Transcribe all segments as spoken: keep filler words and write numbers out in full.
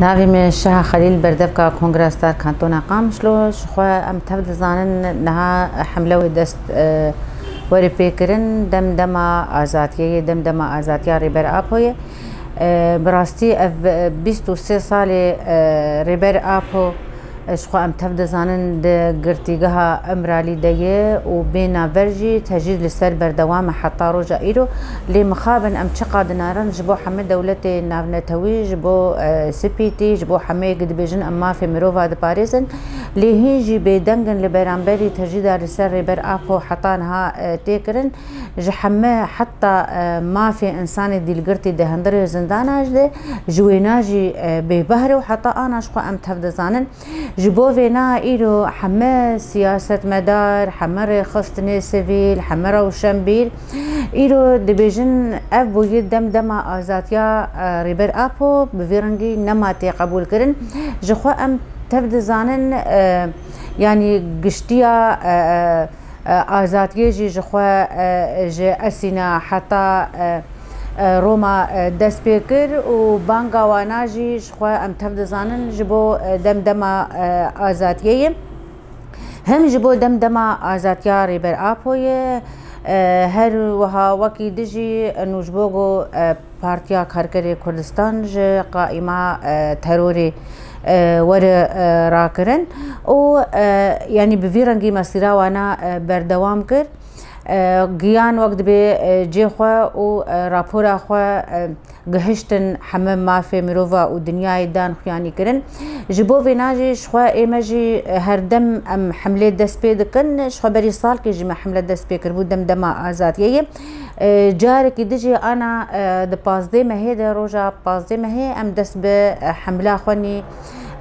Navê min Şeha Xelîl, berdevka Kongra Star Kantona Qamişlo. Ji xwe em tev dizanin niha hemle wê dest, e, were pê kirin, dem dema azadiyê ye, dem dema azadiya Rêber Apo ye. E, bi rastî ev, e, bîst û sê salê, e, Rêber Apo, e, ji xwe em tev dizanin di girtîgeha Îmralî de ye û bê navber jî tecrîd li ser berdewam e heta roja îro. Lê mixabin em çiqa dinarin ji bo hemî dewletê navnetewî, ji bo, e, C P T, ji bo hemê ku dibêjin em mafê mirova diparêzin. Lê hîn jî bêdeng in li beramberî tecrîda li ser Rêber Apo heta niha, e, tê kirin. Ji hemî heta, e, mafê însanê dîlgirtî di hundirê zindana jî de, ji wêna jî, e, bêbehr e û heta ana ji xwe em tev dizanin. Ji bo vêna îro hemî siyasetmedar, hemî rêxistinê sivîl, hemî rewşenbîr îro dibêjin ev bûyî dem dema azadiya, e, Rêber Apo bi vî rengî nema tê qebûlkirin. Ji xwe em tev dizanin, e, yanî giştiya, e, e, e, azadiyê jî ji xwe, e, ji esîna heta, e, e, Roma, e, dest pê kir û banga wana jî ji xwe em tev dizanin ji bo, e, dem dema, e, azadiyê ye. Hem ji bo dem dema azadiya Rêber Apo ye, e, her wiha wekî dijî nû ji bo ku, e, Partiya Karkerê Kurdistan ji qaîma, e, terorê, e, were, e, rakirin û, e, yanî bi vî rengî mesîra wana, e, berdewam kir. E, giyan wek dibê, e, cê xwe û, e, rapora xwe, e, gihiştin hemî mafê mirova û dinyayê dan xuyanî kirin. Ji bo vêna jî ji xwe ê me jî, e, herdem em hemlê dest pê dikin. Ji xwe berî salkê jî me hemle dest pê kiribû dem dema azadiyê ye. E, carekî dijî ana, e, di pazdeh mehê de, roja pazdeh mehê em dest bi, e, hemla xwe nî,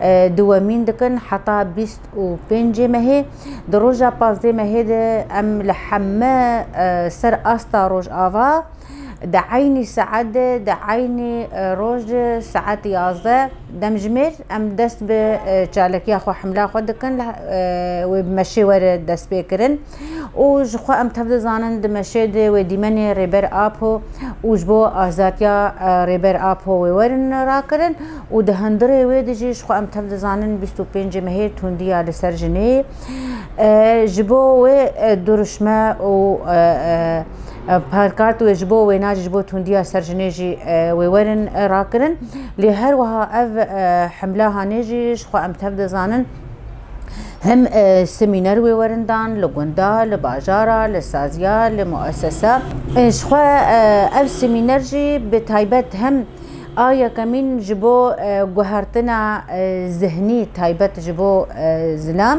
e, duwemîn dikin heta bîst û pêncê mehê. Di roja pazdeh mehê de em li heme, e, ser asta Rojava di eynî saet de, di eynî, e, roj de saet yazdeh demjimêr em dest bi, e, çalekiya xwe, hemla xwe dikin, li, e, wê bi meşê were dest pê kirin. Û ji xwe em tev dizanin di meşê de wê dîmenê Rêber Apo û ji bo azadiya, e, Rêber Apo wê werin rakirin û di hundirê wê de jî ji xwe em tev dizanin bîst û pêncê mehê tundiya li ser jinê, e, ji bo wê, e, duruşme û, e, e, e, pankart wê ji bo wêna jî ji bo tundiya ser jinê jî, e, wê werin, e, rakirin. Lê her wiha ev, e, hemla hanê jî ji xwe em tev dizanin. Him, e, semîner wê werin dan li gunda, li bajara, li saziya, li muesesa. E, ji xwe, e, ev semîner jî bi taybet hem a yekemîn ji bo, e, guhertina, e, zihnî taybet ji bo, e, zilam.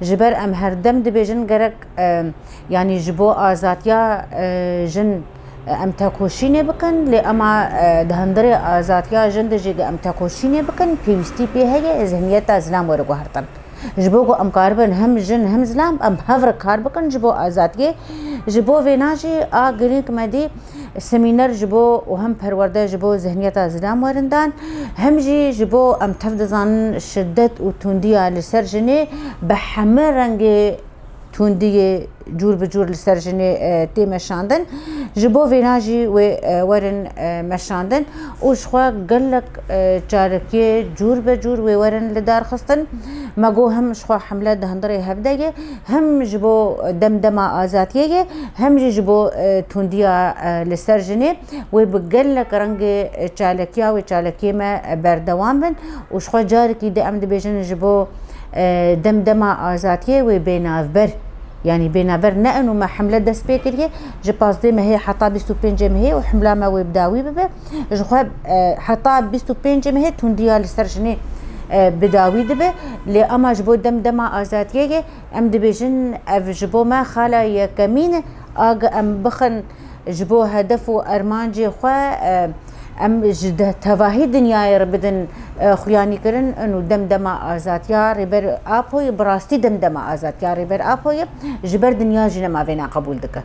Ji ber em herdem dibêjin gerek, e, yanî ji bo azadiya, e, jin, e, em tekoşînê bikin, lê ema, e, di hundirê azadiya jin de jî em tekoşînê bikin, pêwîstî pê heye, zihniyeta zilam were guhertin. Ji bo ku em karibin him jin him zilam, em hev re kar bikin ji bo azadiyê. Ji bo vêna jî a girîng me dî semîner ji bo û hem perwerde ji bo zihniyeta zilam werin dan, hem jî ji bo em tev dizanin şiddet û tundiya li ser jinê bi hemî rengê tundiyê cûr bi cûr li ser jinê, e, tê meşandin. Ji bo vêna jî wê, e, werin, e, meşandin û ji xwe gelek, e, çarekiyê cûr be cûr wê werin li dar xistin. Me got him ji xwe hemle di hundirê hev de ye, him ji bo dem dema azadiyê ye, him jî ji bo, e, tundiya, e, li ser jinê wê bi gelek rengê, e, çalekiya wê çalekiyê me, e, berdewam bin û ji xwe carekî di em dibêjin ji bo e, dem dema azadiyê wê bê navber, yanî bê navber ne eno me hemle dest pê kiriye, ji pazdeh mehê heta bîst û pêncê mehê û hemla me wê bi dawî bibe. Ji xwe, e, heta bîst û pêncê mehê tundiya li ser jinê, e, bi dawî dibe. Lê ema ji bo dem dema azadiyê ye, em dibêjin ev ji bo me xala yekemîn e, a ge em bixin ji bo hedef û ermancê xwe, e, em ji de-, tevahî dinyayê re bidin, e, xuyanîkirin û dem dema azadiya Rêber Apoyê, bi rastî dem dema azadiya Rêber Apoyê ji ber dinya jî nema vêna qebûl dike.